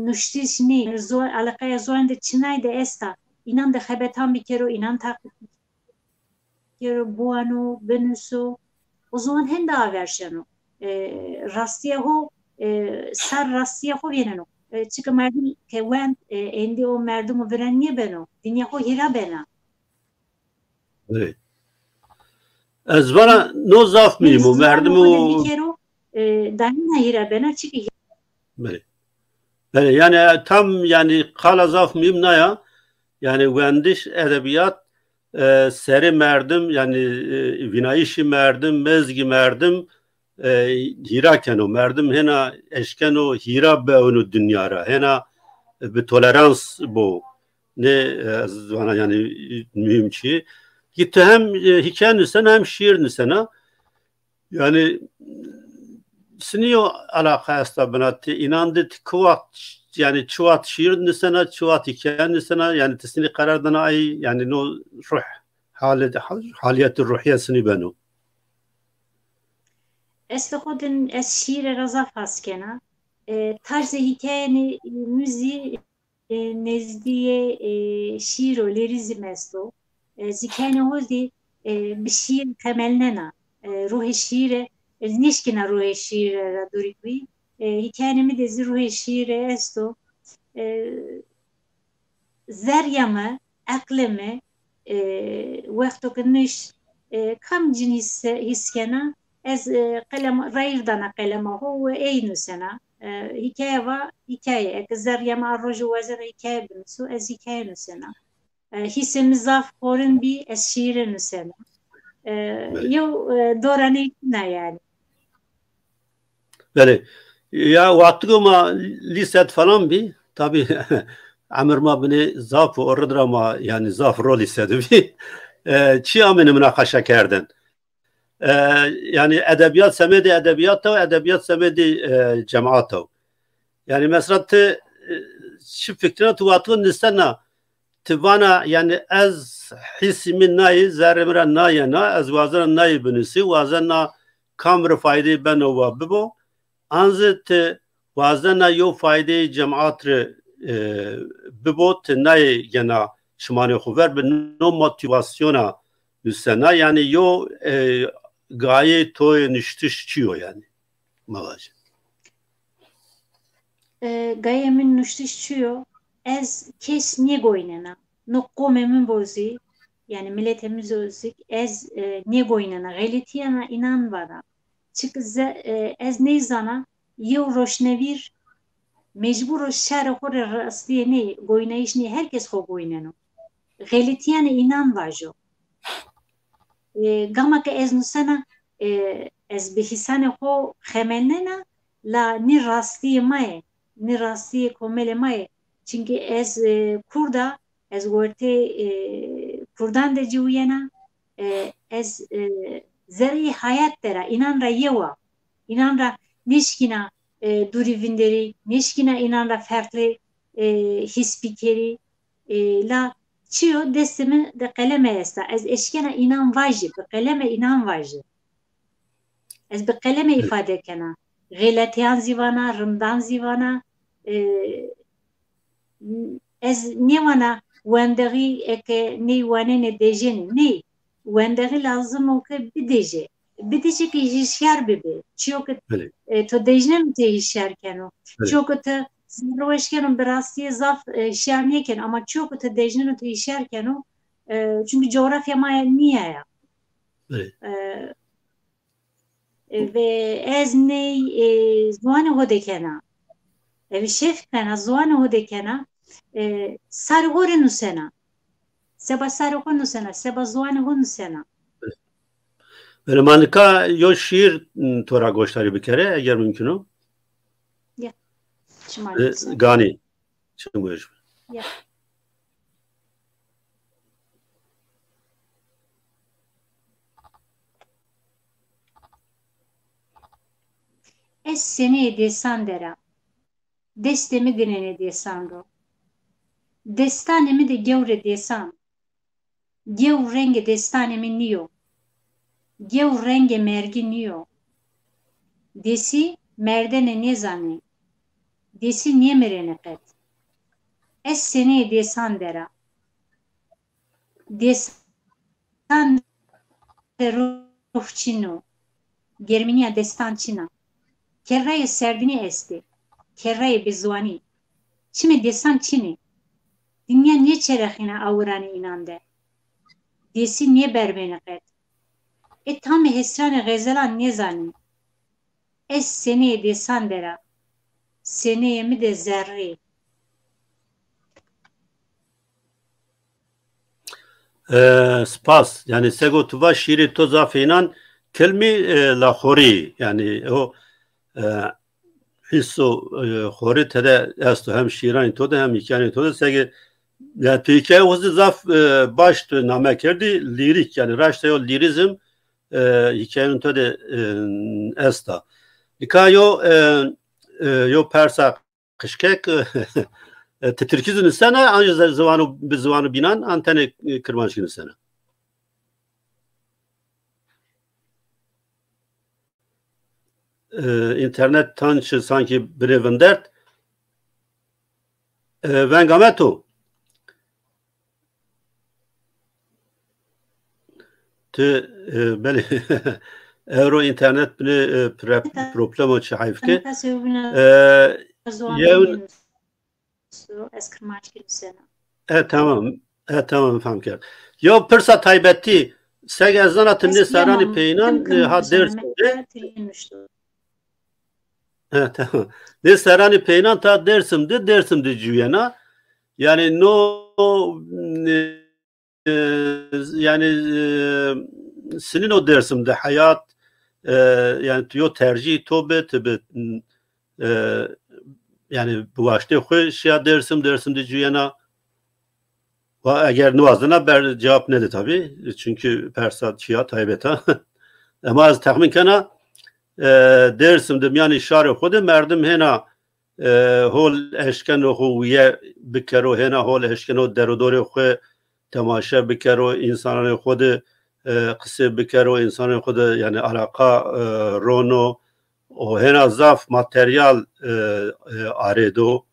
nuştiş nî, ziwan, eleqeya ziwan de çinay de esta, înan de xebetan bikero, înan taqîb bikero, buwano, binuso, û ziwan hende averşeno. E, rastiya ho, e, ser rastiya ho vêneno. E, çike merdim ke wend, e, êndî o merdim û viren nêbeno, dinya ho hîra bena. Belê. Ez vana no zaf mîm û merdim û dayna hîra bena çiki. Belê. Belê, yani tam yani qala zaf mîm naya. Yani wendiş edebiyat, e, serê merdim yani, e, vînayişî merdim, mezgî merdim, e, hîra keno. Merdim hêna eşkeno hîra beûno dinya ra. Hêna, e, bi tolerans bo. Ne, e, ez vana yani mühim çi. Ki tu hem, e, hikaye nusena hem şiir nusena. Yani siniyo alaqa esta bina ti inan de ti kuwat yani çi wat şiir nusena, çi wat hikaye nusena, yani ti sinî qerar dana ay yani no ruh halet, haliyet ruhiye sinî beno. Ez li xwe din ez şiîre re zaf hez kena. E, tarzê hikayenê min zî, e, nezdiyê, e, şiîr û lîrîzm esto. E, zî kenê ho zî, e, bi şiîr temelnena. E, ruhê şiîre, ez nêşkîna ruhê şiîre re dûrî bî. E, hikayenê min de zî ruhê şiîre esto. E, zerrîya me, eqlê me, e, wexto ke nişt, e, kam cin hîs, hîs kena, ez, e, qelem, rayîr dana qelema xwe û ey nusena. E, hikaye va, hikaye. Eke zerrîya me a rojê wazena hikaye binuso, ez hikaye nusena. E, hîsê min zaf xorin bî, ez şiîre nusena. E, yew, e, dora neytîna yani. Belê. Ya wextiko ma lîset falan bî, tabî emir ma binê zaf û rid ra ma yani zaf ro lîse de bî. E, çi amêne minaqeşe kerdin? E, yani edebiyat semedê edebiyat ew, edebiyat semedê, e, cemaat ew. Yani mesela ti, e, çi fikrina tu wextiko nisena, ti vana yani ez hîsî min nayê, zerrê min ra nayena, ez wazena nayê binusî, wazena kam re faydeyê beno wa bibo, an zî ti wazena yew faydeyê cemaat re, e, bibo, ti nayê gena çimanê xwe ver bi no motivasyona nusena, yani yew, e, gayê to yê nuştiş çi yo yani? Ma vaje. E, gayê min nuştiş çi yo? Ez kes nêgoynena. No qomê min bo zî, yani miletê min bo zî, ez, e, nêgoynena. Xeletiyana înan vana. Çik ze-, e, ez neyzana, yew roşnevîr mecbûr o şerê xwe rê rastiyê nê, goynayîş nê, her kes xwe goyneno. Xeletiyanê înan vajo. E, gama ke ez nusena, e, ez bi hîsanê xwe xemelnena, la nî rastiyê ma ye, nî rastiyê komelê ma ye. Çimkî ez, e, kurd a, ez wertê, e, kurdan de ciwiyena, e, ez, e, zerrî hayat dera, înan ra yew a. Înan ra nêşkîna, e, dûrî vinderî, nêşkîna înan ra ferqlî, e, hîs bikerî. E, la çi yo, destê min de qeleme esta. Ez eşkena înan vajî, bi qeleme înan vajî. Ez bi qeleme îfade kena. Xeletiyan zî vana, rindan zî vana. E, ez nêvana wendexî eke ney wanenê dejênê. Ney. Wendexî lazim o ke bidêje. Bidêje ke hişyar bibe. Çiyo ke, e, to dejneno te hişyar keno. Çiyo ke te zerrweş keno, bi rastiyê zaf, e, hişyar nêkeno. Ama çiyo ke te dejneno te hişyar keno. E, çimkî coğrafya ma nîya ya. E, e, ve ez ney, e, ziwanê ho dekena. Ev şef kena, ziwanê ho dekena. E, sarê ho rê nusena. Seba sarê xwe nusena, seba ziwanê xwe nusena. Belê, ma nika yo şiîr, m, to ra goşdarî bikere, eger mumkin o. Ya. Çima E, ganî. Çi bûye ji. Ya. Ez seneyê dêsan dera. Destê mi dinêne dêsan ro. Destanê mi de gewre dêsan. Gew rengê destanê mi nîyo. Gew rengê mergî nîyo. Dêsî merdene nêzanê. Dêsî nêmirêne qet. Ez seneyê dêsan dera. Dêsan de ruh çin o. Germîniya destan çin a. Kerrayê serdinî estê. Kerrayê bêziwanî. Çimê dêsan çin ê. Dinya nêçerexîne awiranê înan de. Dêsî nêberbêne qet. Ê tamê hêsranê xezelan nêzanî. Ez seneyê dêsan dera. Seneyê mi de zerrî. E, spas. Yani sego tu va şîrê to zaf heynan kilmî, e, la xorî. Yani o, e, hîso, e, xorî tede esto hem şîranê to de hem hikayanê to de sege, yani tu hikaye xwe zî zaf, e, baş tu name kerdî lîrîk. Yani raşta yo lîrizm, e, hikayên to de, e, esta. Nika yo, e, e, yo persa qişkek, e, ti tirkî zî nisena, an jî ze-, ziwano, bi ziwano bînan, an tenê, e, kirmanckî nisena? E, înternet tan çi sankî binê vindert. E, venga me to. Tu, e, belê, ewro înternet binê, e, pre-, problemo çi heyf ke. E, yew- Ez kirmanckî nusena. E, tamam. E, tamam, fam kerd. Yew pirsa taybetî, seg ez zana tu nê serranî peynan, e, ha Dêrsim de. E, tamam. Nê serranî peynan ta Dêrsim de, Dêrsim de cuyena. Yani no, e, e, yani, e, sinîno Dêrsim de heyat, e, yani tu yo tercîh to be, tu bi, e, yani bi waştê xwe şiya Dêrsim, Dêrsim de cuyena. Wa eger niwazina ber cevap nede tabi. Çünkü persa çiya taybet a. Ema ez texmin kena, e, Dêrsim de miyanî şarê xwe de merdim hêna e, hol eşkeno xwe wiye bikero, hêna hol eşkeno derodorê xwe temaşe bikero, însananê xwe de, e, qisê bikero, însanê xwe de, yani alaqa, e, rono, o hêna zaf materyal, e, e, arêdo.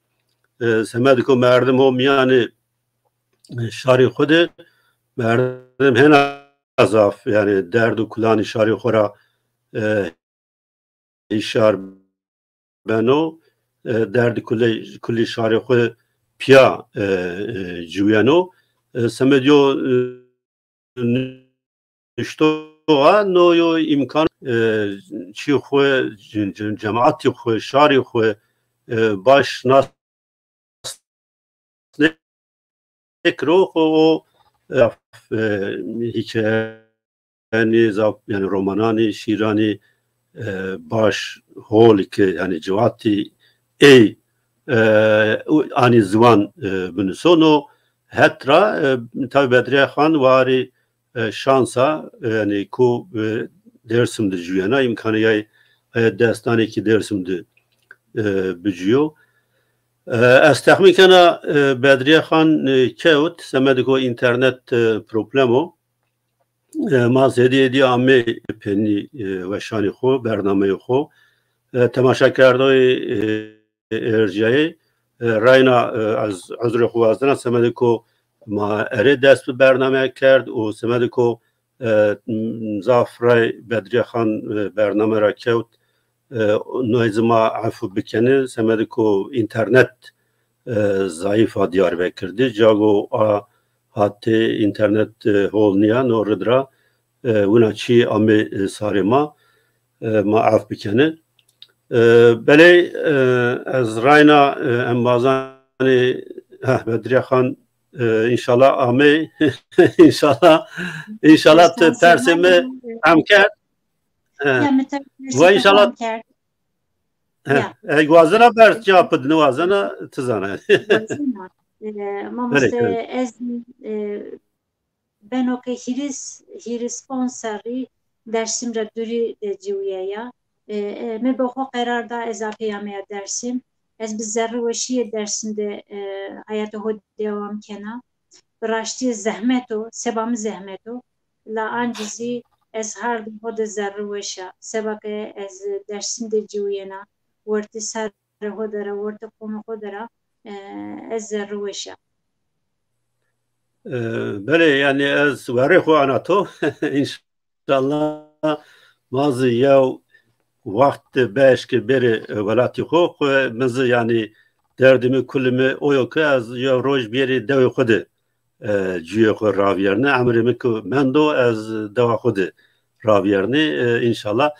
E, semediko merdim ho miyanê, e, şarê xwe de, merdim hêna zaf, yani derd û kulanî şarê xwe ra, e, hişyar beno, e, derdî kulê, kulî şarê xwe piya, e, e, ciwiyeno. E, semedyo, e, nuştoxa no yo îmkan, e, çî xwe, c-, c-, cemaatî xwe, şarî xwe, e, baş nas nekiro, xwe o, e, e, hikayanî zaf, yani romananî, şîranî, e, baş hol ke, yani ciwatî ey, e, û anî ziwan, e, binusono. Hetra, e, tabi Bedriye Xan warî, e, şansa, e, yani ku, e, Dêrsim de cuyena, îmkanê yay, e, destanê ki Dêrsim de, e, biciyo. E, ez texmîn kena, e, Bedriye Xan, e, kewt, semediko înternet, e, problemo. E, ma zêdî êdî amê penî, e, weşanî xo, bernameyê xo. E, temaşekerdoyê, e, êrciyayê, e, rayna, e, ez uzrê xo wazdina, semediko ma erê dest bi bername kerd û semediko, e, m-, zaf ray Bedriye Xan, e, bername ra kewt, e, no ez ma efû bikeni, semediko înternet, e, zayîf a Diyarbekir de. Cago a hatê înternet, e, hol niya, no rid ra, e, wina çî amê, e, sarê ma, e, ma ef bikeni. E, belê, e, ez rayna, e, embazanê, heh, Bedriye Xan, e, înşallah amê, înşallah, înşallah tu persê mi em kerd. E, ve înşallah. Eg wazena ber cevap bid, niwazena tu zana. Wazena. E, mamoste, ez, e, beno ke hîris, hîris ponc serrî Dersim re dûrî, e, ciwiyeya. E, e, me bi xwe qerar da ez a pêyameya Dersim. Ez bi zerrî weşiyê Dersim de, e, heyata xwe dewam kena. Bi raştî zehmet o, seba min zehmet o. La ancî zî, Ez her di xwe de zerrî weş a. Seba ke ez Dêrsim de ciwiyena, wertê serê xwe de re, wertê qomê xwe de re, e, ez zerrî weş a. E, belê, yanî ez werê xwe ana to. Înşallah ma zî yew wext beşkê bêrê, e, welatî xwe, xwe min zî yanî derdê min kulê min o yo ke ez yew roj bêrê dewê xwe de, e, cuyê xwe raviyerine. Emrê min ku mendo ez dewa xwe de raviyerine, e, înşallah.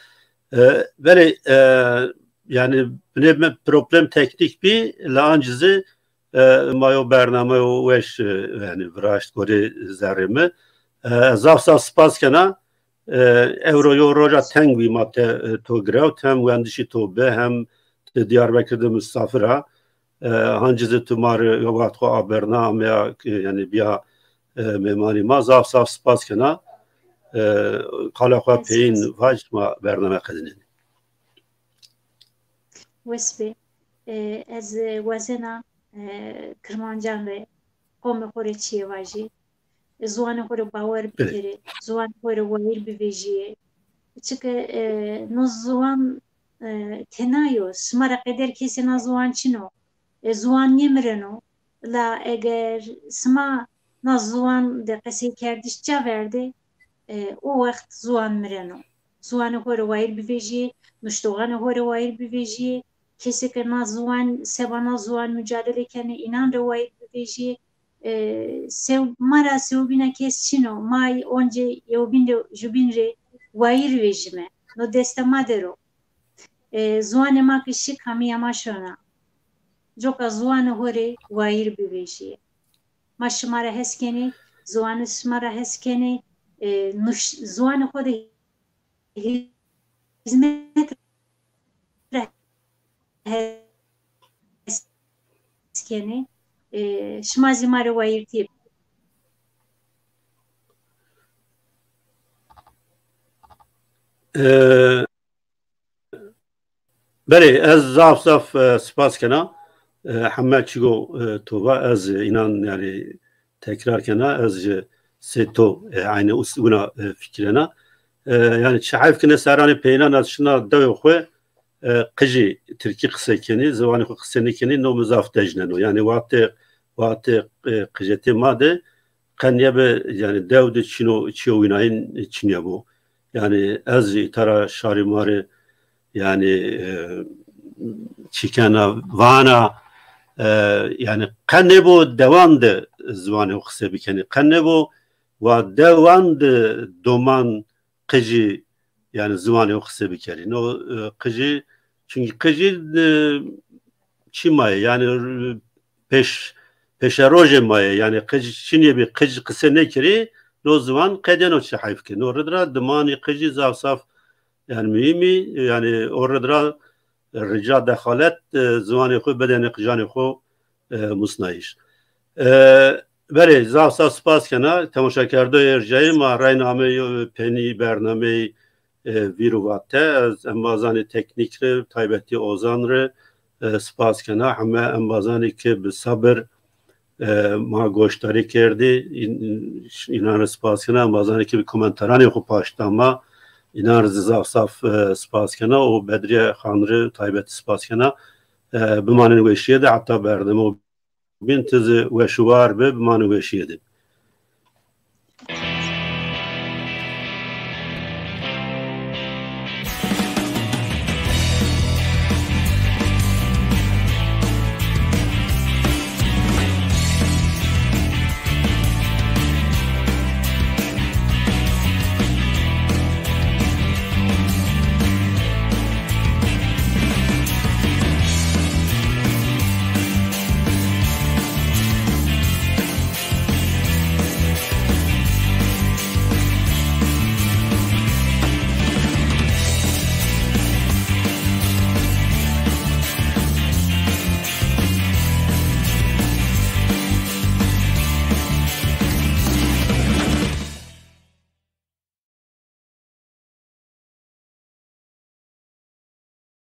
E, belê, e, yanî binê me problem teknîk bî, li ancî zî, e, ma yo bernameyo weş, e, yanî viraşt gorê zerrê min. E, zaf zaf spas kena. E, ewro yo roja teng wî ma te, e, to girew, hem wendişî to bi, hem di Diyarbekir de misafir a. E, hancî zî tu ma re wext xwe a berna ameya, e, yanî biya, e, mêmanî ma. Zaf zaf spas kena. E, qala xwe peyîn vaj ma bername qedinên. Wes be. E, ez, e, wazena, e, Kirmancan re, qomê xwe re çiyê vajî. Ziwanê xwe re bawer bikere, ziwanê xwe re wayîr bivêjiyê. Çike, e, no ziwan, e, tena yo, sima re qeder kesê na ziwan çin o. E, ziwan nêmireno. La eger sima na ziwan de qeseykerdiş ca verde, e, o wext ziwan mireno. Ziwanê xwe re wayîr bivêjiyê, nuştoxanê xwe re wayîr bivêjiyê, kesê ke na ziwan, seba na ziwan mucadele kene, înan re wayîr bivêjiyê. E, sew-, ma ra sewbîna kes çin o, ma oncê yewbîn re, jubîn re wayîr vêjime. No deste ma der o. E, ziwanê ma ki şik hamiya ma şona. Coka ziwanê xwe re wayîr bivêjiyê. Ma şima re hes kenê, ziwanê şima re hes kenê, e, nuş-, ziwanê xwe de hizmet re hes kenê. E, şima zî ma re wayîrtî. E, Belê, ez zaf zaf, e, spas kena. E, heme çigo, e, to va, ez, e, înan, yanî tekrar kena, ez ji sê to, e, aynî us-, wina, e, fikirena. E, yanî çi heyf kine seranê peynan ez şina dewê xwe, e, qijî tirkî qise kenî, ziwanê xwe qise nekenî, no min zaf tejneno. Yanî wate, wate, e, qijetê ma de, qe niyebe, yanî dew de çîno, çiyo wînayîn çiniyebo. Yanî ez jî îtara şarî marê, yanî, e, çîkena vana, e, yanî qe nêbo dewan de ziwanê xwe qise bikenî. Qe nêbo wa dewan de doman qijî, yanî ziwanê xwe qise bikerî. No, e, qijî, çunkî qijî, e, çi maye? Yanî, e, pêş, pêşerojê maye. Yanî qij çinê bî, qij qise nekirî, no ziwan qedeno çi heyf ke. No rid ra dimanî qijî zaf zaf, yanî muhîmî, yanî o rid ra rica dexalet, e, ziwanê xwe bedene qijanê xwe, e, musnayîş. E, belê, zaf zaf spas kena. Temaşekerdoyê erjayî ma reyna me yo penî bernameyî, e, vîr û vate. Ez embazanê teknîk re, taybetî Ozan re, e, spas kena. Heme embazanê ke bi sabir, e, ma goşdarî kerdî, în-, înan re spas kena. Embazanê ke bi komentaranê xwe paşta ma, înan re zî zaf zaf, e, spas kena û Bedriye Xan re taybetî spas kena. E, bimanin weşiyê de heta bername bîn, tu zî weş û war be, bimanin weşiyê de.